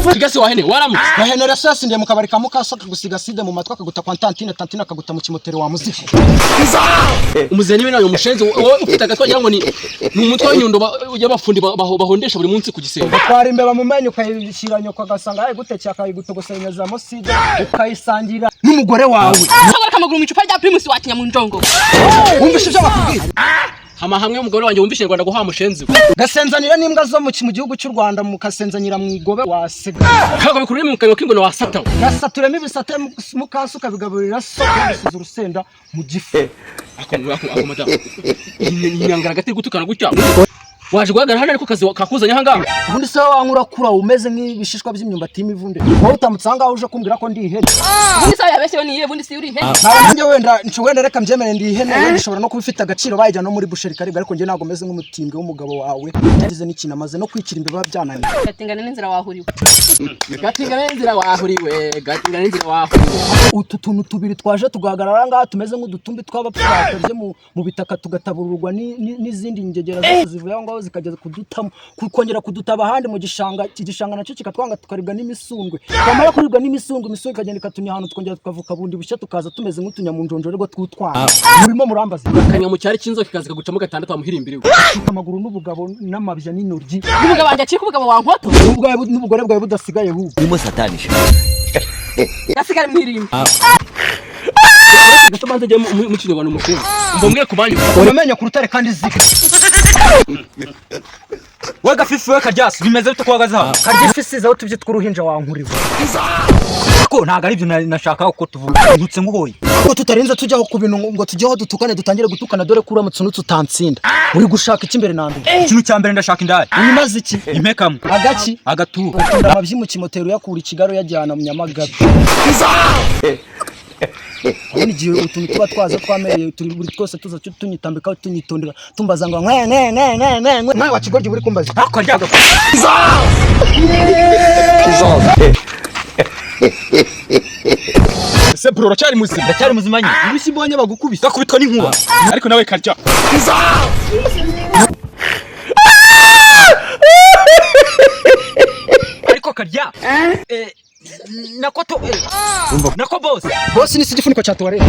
Kigasi wahene waramutse. Gahenera sasindiye mu kabari ka mukaso, akagusiga side mu matwi, akaguta kwa tantine, tantine akaguta mu kimoteri wa muzigo. Umuzeni niwe nawe mushenzi, wowe ufite agatwa wagira ngo ni umutwe w'inyundo y'abafundi bahondesha buri munsi ku gisenge. Utwara imbeba mu menyo, ukayishyira nyoko, agasanga yayigutekeye, akayigutogosanyazamo side, ukayisangira n'umugore wawe. Ushobora amaguru mu icupa rya Primus wa kinyamunjongo. Wumvishe ibyo bakubwiye? Hama hamwe umugore wanjye wumvishe Rwanda guha mushenzi we. Gasenzanira n'imbwa zo mu gihugu cy'u Rwanda, mukasenzanira mu igobe wasega. Kago bikurure mu kanwa k'ingona wasatawe. Gasaturemo ibisate mukaso, ukabigaburira so, ukabisiza urusenda mu gifu. Ako madamu, inyangara gati gutukana gutya, waje guhagarara hano ariko kazi kakuzanye aha ngaha. Ubundi se wowe wanywa urakura umeze nk'ibishishwa by'imyumbati y'imivunde, wowe utamutse aha ngaha uje kumbwira ko ndi ihene? Ubundi se yabeshyewe ni iyihe? Ubundi si uri ihene? Ntabwo nanjye wenda wenda reka mbyemere ndi ihene, wenda ishobora no kuba ifite agaciro, bayijyana no muri boucherie ikaribwa, ariko njye ntabwo meze nk'umutimbwe w'umugabo wawe utagize n'ikintu, amaze no kwikira imbeba byananiye. Gatingana n'inzira wahuriwe. Gatingana n'inzira wahuriwe, gatingana n'inzira wahuriwe. Utu tuntu tubiri twaje tugahagarara aha ngaha tumeze nk'udutumbi tw'abapfu batabye mu bitaka, tugatabururwa n'izindi ngegera zose zivuye aho ngaho, zikageza kudutamo, kongera kudutaba ahandi mu gishanga. Iki gishanga nacyo kikatwanga, tukaribwa n'imisundwe. Twamara kuribwa n'imisundwe, imisundwe ikagenda ikatunya ahantu, tukongera tukavuka bundi bushya, tukaza tumeze nk'utunyamunjonjorerwa tw'utwana. Murimo murambaza. Kanya mu cyari cy'inzoka ikaza ikagucamo gatandatu wamuhirimbiriwe. Amaguru n'ubugabo n'amabya n'intoryi. N'umugabo wanjye acika ubugabo wa nkoto. N'ubugore bwawe budasigaye hubwo. Urimo satanisha. Gasigara mwirimbi. Gato banze jye mu kinyarwanda umushinga mbomwe ku banyu. Uramenya ku rutare kandi ziga. We gafifi, we karyasi, bimeze bite ko uhagaze hano? Karya ifi isize aho tubyi tw'uruhinja wankuriwe. Ko ntabwo ari ibyo nashakaga ko tuvuga, ntutse nk'uhoye. Ko tutarinze tujyaho ku bintu ngo tujyeho dutukane, dutangire gutukana, dore ko uramutse unutse utansinda. Uri gushaka iki mbere na mbere? Ikintu cya mbere, ndashaka indaya. Uyimaze iki? Impekamwe. Agaki? Agaturu. Utunda amabyi mu kimoteri, uyakura i Kigali uyajyana mu Nyamagabe. Urabona igihe utuntu tuba twaza twamereye turi buri twose tuza tunyitambika, tunyitondera, tumbaza ngo nkwe nkwe nkwe nkwe nkwe nkwe. Mwe wa kigoryi uri kumbaza. Ariko ryaga. Ese bro, uracyari muzima? Ndacyari muzima nyine. Ibisi mbonye bagukubise. Gakubitwa n'inkuba. Ariko nawe karya. Ariko karya, nako to, nako boss. Boss ni si igifuniko cya tuwarete.